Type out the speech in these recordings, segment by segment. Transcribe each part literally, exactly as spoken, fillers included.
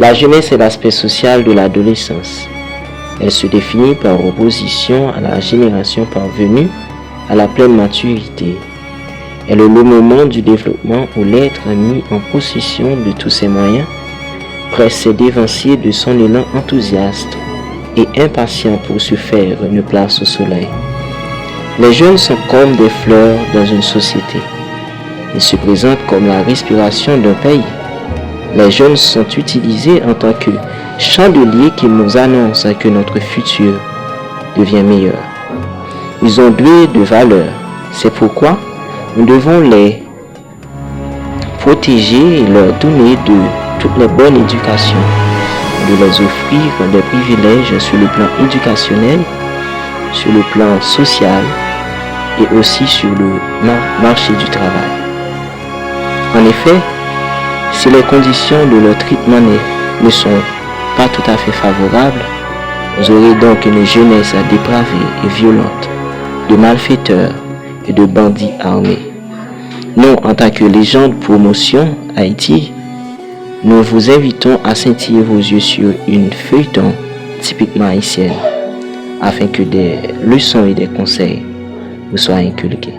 La jeunesse est l'aspect social de l'adolescence. Elle se définit par opposition à la génération parvenue à la pleine maturité. Elle est le moment du développement où l'être mis en possession de tous ses moyens, presse ses devanciers de son élan enthousiaste et impatient pour se faire une place au soleil. Les jeunes sont comme des fleurs dans une société. Ils se présentent comme la respiration d'un pays. Les jeunes sont utilisés en tant que chandelier qui nous annonce que notre futur devient meilleur. Ils ont doué de valeurs. C'est pourquoi nous devons les protéger et leur donner de toutes les bonnes éducations, de les offrir des privilèges sur le plan éducationnel, sur le plan social et aussi sur le ma- marché du travail. En effet, si les conditions de leur traitement ne, ne sont pas tout à fait favorables, vous aurez donc une jeunesse dépravée et violente, de malfaiteurs et de bandits armés. Nous, en tant que Légende Promotion Haïti, nous vous invitons à scintiller vos yeux sur une feuilleton typiquement haïtienne, afin que des leçons et des conseils vous soient inculqués.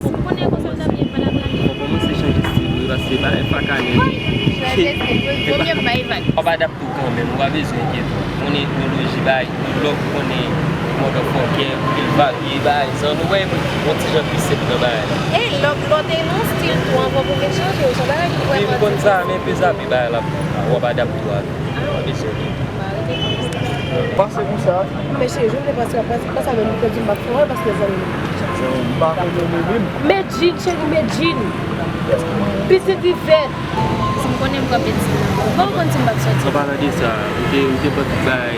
Ou konnen konsa w t ap ye pandan m la? Fò w kòmanse chanje stil wi, paske bagay faka nèt. Mwen chanje stil wi, premye m bay vag. W ap adapte w kanmenm, ou pa bezwen enkyete w. Konnen etnoloji bagay, nou lòk konnen Mòd an fòkè, pou l varye, bagay sa, nou wè, yon ti jan pi senp nan bagay la. Ey, lòt, lòt e nan stil tou, anvan pou vin chanje, ou se bagay ki vrèman difisil. Wi, m konn sa, men pezape bagay la, w ap adapte w avè l. W ap eseye. Pase konsa. Men cheri, jodi a pase, pase, pase avè m, m pèdi m pa fè wè paske zanmi m. M pa konnen menm. Men Jean, cheri, men Jean. Pitit Ivèt. Si m konnen m pran peti nan. Bon, ou konn si m p ap sòti. An palan de sa, ou te, ou te pran tout bagay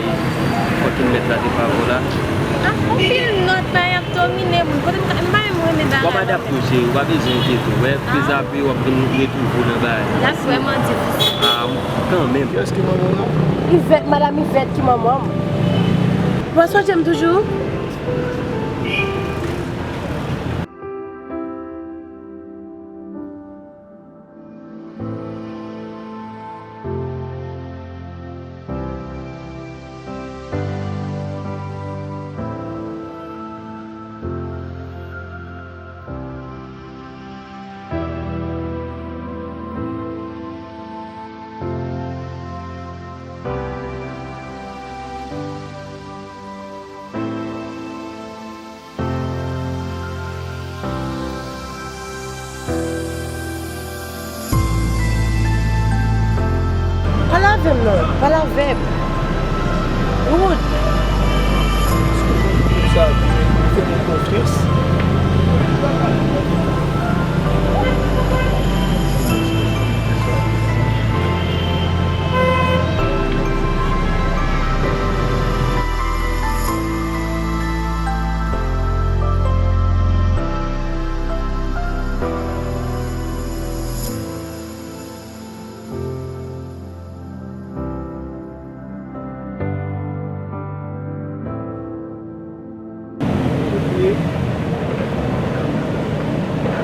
fòkin mèt la te favè w la? Ah, anpil nòt, bagay ap domine moun. Kote m ka, m pa menm renmen bagay. W ap adapte w, cheri, ou pa bezwen enkyete w. Wè, pezape, w ap vin retwouve w nan bagay. L ap vrèman difisil. Ah, kanmenm. Kiyès ki manman w nan? Ivèt, madanm Ivèt ki manman m. W ap sonje m toujou? Pale avè m non, pale avè m. Wood. Sa, fè mwen konfyans.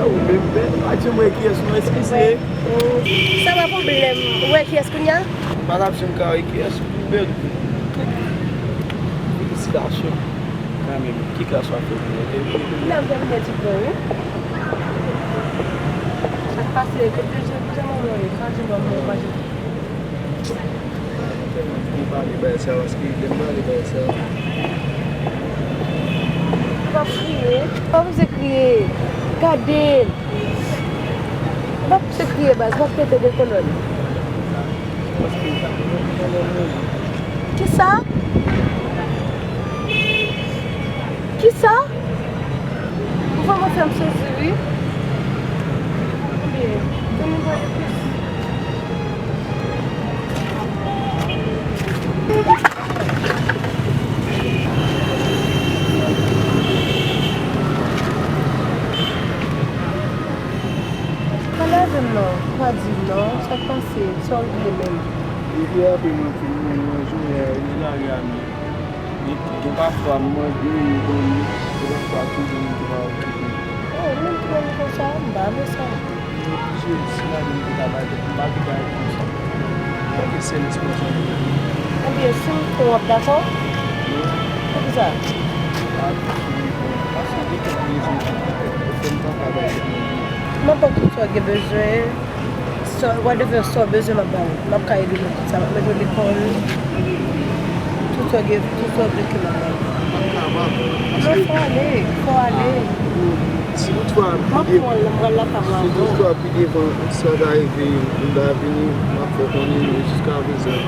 Ou menm, men, pa janm wè kiyès non, eskize. Sa pa pwoblèm. Ou wè kiyès kounye a? M pa t ap janm ka wè kiyès, bèl. Felisitasyon. Kanmenm, ki klas w ap fè pou mwen? Lè m fè mwen ti pran, wi. Sa k pase, kote je, je manman yo, sa je manman yo, pa je. Li pale bay sa, paske lè m pale bay sa. Pa kriye, pa pouse kriye. Gade l. Pa pouse kriye, baz, pa pete de kolòn. Kisa? Kisa? Ou vrèman fè m sezi, wi. Ebyen, ban m pale plis. Pale avè m non, ou pa di m non, sa k pase, sa w vle menm? Li frape mwen pou mwen, mwen jwe a, li lage a mwen. Gen, gen pafwa m mande yo ban m li, gen pafwa toujou moun ki pa okipe m. Oh, moun ki ban m konsa, m pa renmen sa. Mwen oblije, si madanm te ka bay tèt m, m pa te ka ret konsa. Mwen te sèl espas mwen te gen. Ebyen, si m fè w ap dakò? Wi. Poukisa? A, paske gen kèk rezon ki fè m pa ka bay tèt mwen. M ap ba w tout sa w gen bezwen. Sa, whatever sa w bezwen, m ap ba w. M ap ka ede w nan tout sa. M ap mete w lekòl. Tout sa w gen, tout sa w vle ke m ap ba w. M ap ka ba w. Non, fò ale, fò ale. Si toutfwa m ap pran l, m pral lakay mwen avè w. Si toutfwa pi devan sa ta rive, m ta vini, m ap fè w konnen, men jiskaprezan,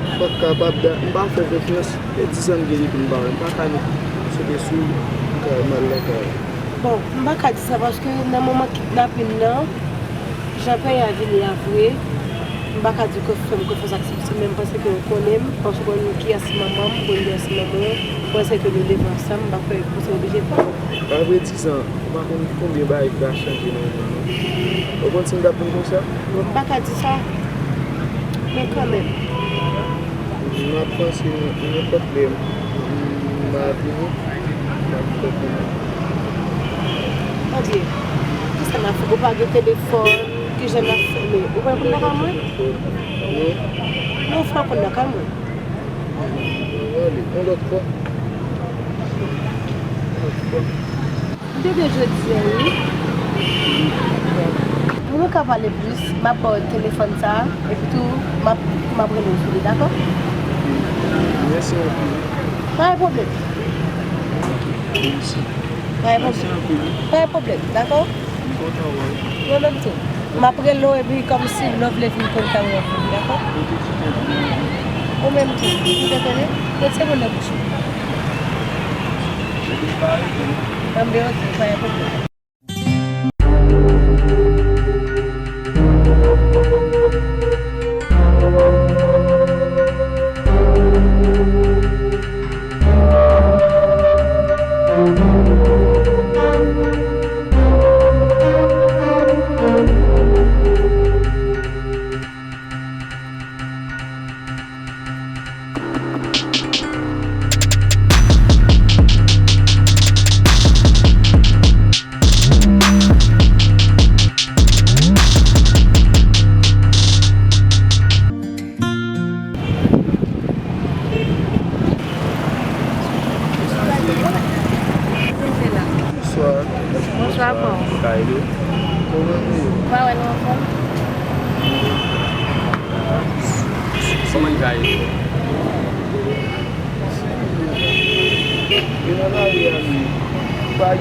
m p ap kapab, m pa fè konfyans. E dizan m gen depi m pa wè, m pa ka met sou pye sou m ka mal lakay. Bon, m pa ka di sa paske nan moman kidnapin nan, jan peyi a vini a vre, m pa ka di ke fè m konfyans ak se, se menm panse ke ou konnen m, paske ou konn kiyès manman m, ou konn kiyès manman w, ou panse ke nou leve ansanm, m pa fè konsa oblije pa. Apre dizan, ou pa konn konbyen bagay ki ka chanje nan vi nou. Ou konn si m t ap vin konsa? Bon, m pa ka di sa, men kanmenm. M ap panse nenpòt lè m a vini, m ap fè pou nou. Ok. Kisa n ap fè? Ou pa gen telefòn, kijan n ap fè? Men ou pral konn lakay mwen? Non. Non, ou pral konn lakay mwen. Ann ale, yon lòt fwa. Yon lòt fwa. M te vle jodi a, wi. Pou nou ka pale plis, m ap ba w telefòn sa a, epi tou, m ap, m ap rele w sou li, dakò? Mèsi anpil. Pa gen pwoblèm. Pa gen pwoblèm. Pa gen pwoblèm, dakò? Mwen menm tou. M ap rele w epi kòmsi lè w vle vin konn kamyon pou m, dakò? Ou menm tou, ou te konnen? Retire mo nan bouch ou. Anben, ok, pa gen pwoblèm. Bonswa. Bonswa, kòman? Kòman nou ye? Ou pa wè nou anfòm? Kòman nou ye?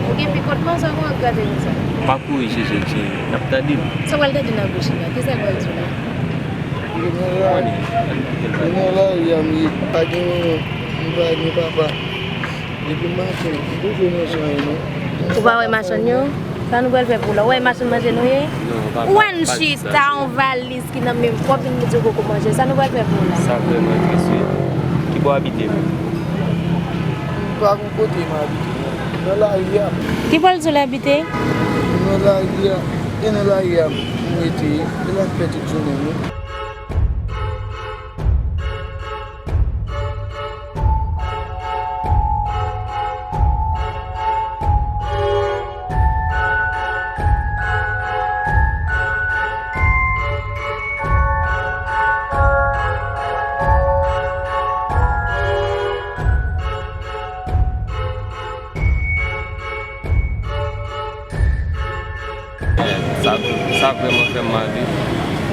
Ou gen pikòt manzè, kòman w ap gade konsa? Pa kouri chèche l, cheri. N ap tande l. Sa w pral tande nan bouch li la? Kisa l pral di w la? Mwen nan lari a m ye, pa gen manman, m pa gen papa. Depi maten, m toujou nan jan yo, non. Ou pa wè machann yo? Sa nou pral fè pou la? Ou wè machann manje nou ye? Ou wè n chita, yon valiz ki nan men m, w ap vin di w poko manje. Sa nou pral fè pou la? Sa vrèman tris, wi. Ki bò w abite menm? M pa gon kote m abite, non. Nan lari a. Ki bò l di w l abite? Nan lari a. E nan lari a m rete. E la m fè tout jounen m, wi. Sa, sa vrèman fè m mal, wi.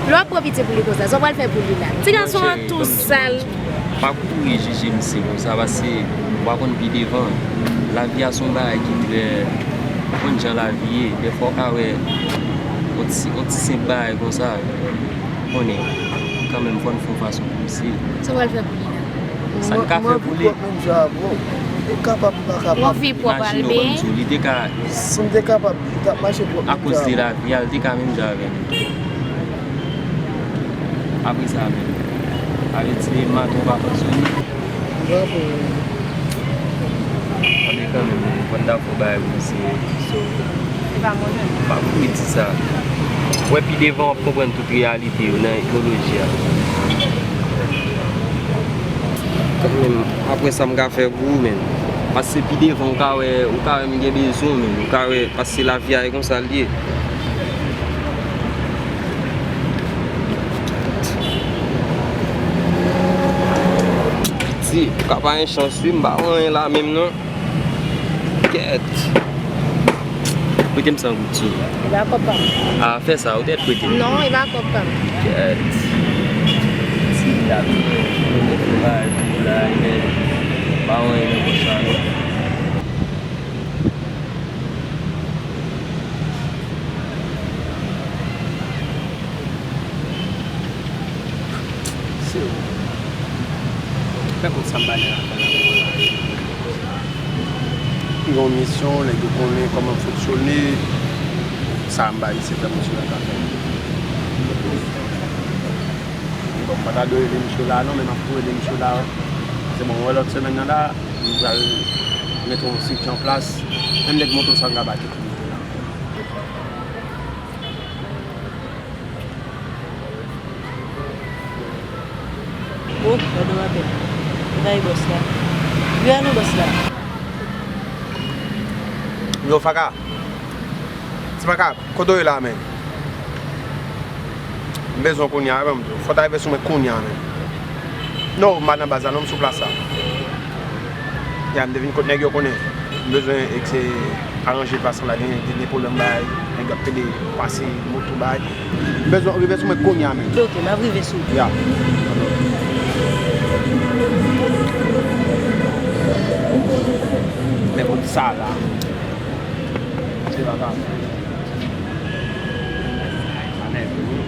Lè w ap pran pitye pou li konsa, sa w pral fè pou li la? Ti gason an tou sal. Pa kouri jije misye konsa, paske w pa konn pi devan. Lavi a se yon bagay ki trè, ou konn jan lavi ye. Dèfwa w ka wè yon ti, yon ti senp bagay konsa. Konnen, kanmenm, fò n fè yon fason pou misye. Sa w pral fè pou li la? Sa n ka fè pou li? Mwen, mwen anvi pwòp menm jan avè w. Ou kapab, m pa kapab. Ou anvi pwòp al benyen? Imajine w ban m di w, li te ka. Si m te kapab, li t ap mache pwòp menm jan avè w. Akoz de lavi a, li te ka menm jan avè m. Apre sa menm, ale di maten w pa panse w. Bravo. Tande kanmenm, Wanda fè yon bagay pou misye, so. Se pa mwen menm. Pa kouri di sa. Wè pi devan w ap konprann tout reyalite yo nan etnoloji a. Kanmenm, apre sa m ka fè pou ou, menm. Paske pi devan, ou ka wè, ou ka wè m gen bezwen w, menm. Ou ka wè, paske lavi a e konsa l ye. Piti, ou ka pa gen chans wi, m pa wè anyen la menm non. Kèt. Prete m san goud sou. E pa kòb pa m. A, fè sa, ou te prete m. Non, e pa kòb pa m. Kèt. Ti la, mwen fè bagay pou la, men pa wè anyen nan pòch la non. Se ou. Fè kont sa m ba nèg la fè la. M gen yon misyon, nèg yo konnen kòman m fonksyone. Sa m ba li, se fè misye la ka fè. Bon, m pa ta dwe rele misye la non, men m ap tou rele misye la. Se bon, m wè lòt semèn nan la, m pral mete yon sikti an plas. Menm nèg moto sa m ka ba ki tou la. Oh, gade w atè. Gade bòs la. Gade nou bòs la. Yo, Faka. Ti Faka, kote w ye la, menm? M bezwen w kounye a, menm. Fò w ta rive sou mwen kounye a, menm. Non, m pa nan baz la, non, m sou plas la. Ya, m te vin kot nèg yo konnen. M bezwen, e, se aranje plas la, gen, gen, gen pwoblèm bagay. Nèg yo ap pede pase moto bagay. M bezwen w rive sou mwen kounye a menm. Ok, m ap rive sou ou. Ya. Lè pou sa la. Se pa ka. Sa nève wi.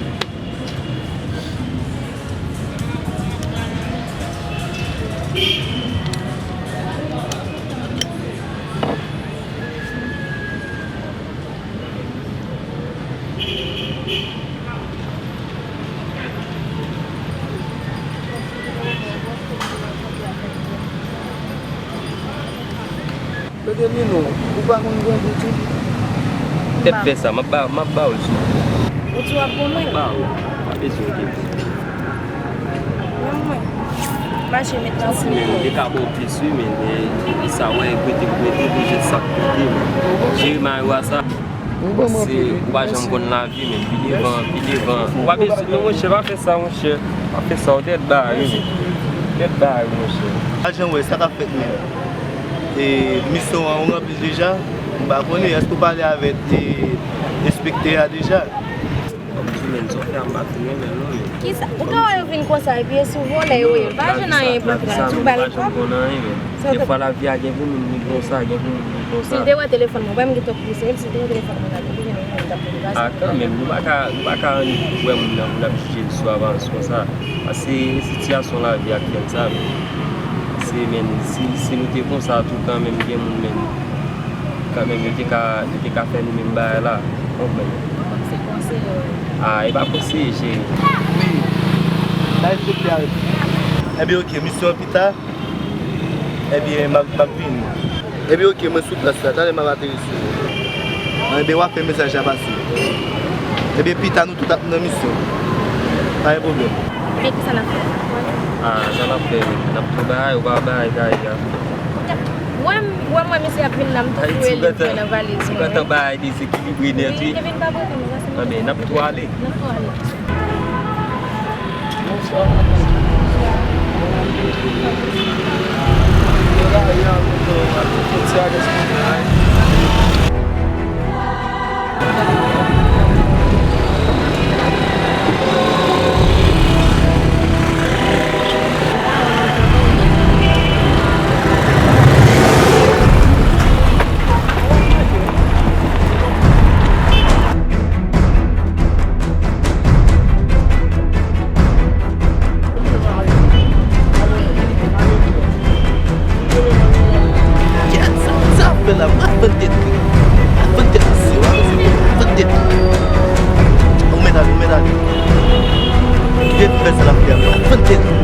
Kote Lino? Ou pa konn grandi tou? Tèt fè sa, m ap ba, m ap ba w l sou. Ou tou ap pou mwen? M ap ba w l. Pa bezwen enkyete. Menm mwen. Mache met nan sou. Men m te ka ba w plis wi, men, men, e sa, wè, prete, prete, prete, sa k prete, men. Jere mayo a sa. Se, ou pa janm konn lavi, men pi devan, pi devan. Ou pa bezwen, non, monchè, pa fè sa, monchè. Pa fè sa, ou tèt bare, men. Tèt bare, monchè. Pa janm wè, sa k ap fèt menm. E misyon an, ou ranpli l deja? M pa konnen, èske ou pale avèk, e, enspektè a deja? Kòmsi, men, sa w fè a, m pa fin renmen l, non, men. Kisa? Ou ka wè yo vin konsa, epi e sou vòlè yo ye. Pa jwenn anyen pou l fè. Ou ba l kòb. Defwa lavi a gen pou moun li konsa, gen pou moun li konsa. Si l te wè telefòn mwen, ou pa menm gen tan pou li sere m, si l te wè telefòn mwen, l ap vin, li t ap vin pase. A, kanmenm, nou pa ka, nou pa ka annik wè moun nan pou n ap jije l sou aparans konsa. Paske sitiyasyon lavi a k fè n sa. Paske, men, si, si nou te konsa tou, kanmenm, gen moun, men, kanmenm, yo te ka, yo te ka fè nou menm bagay la. Ou konprann? Mwen konn se konseye, wi. A, e pa konseye, cheri. Wi. Bay sou pye a. Ebyen, oke, misyon an pita. Ebyen, m ap, m ap vini. Ebyen, oke, mwen sou plas la. Talè m ap ateri sou ou. Ebyen, w ap fè mesaj la pase. Ebyen, pita nou tout ap nan misyon. Pa gen pwoblèm. Men kisa n ap fè? A, sa n ap fè, wi. N ap tou bay, ou pa bay, kay la. Wè m, wè m wè misye ap vin la, m tou foure li nan valiz mwen, wi. Ou gentan bay dezekilibre nèt, wi. Wi, Kevin pa prete m, pase m. Anben, n ap tou ale. N ap tou ale. Gad sa, sa ap fè la, m ap vann tèt li. M ap vann tèt misye, w ap vann tèt li. Ou mèt ale, ou mèt ale. Kite pou fè sa l ap fè a, m ap vann tèt li.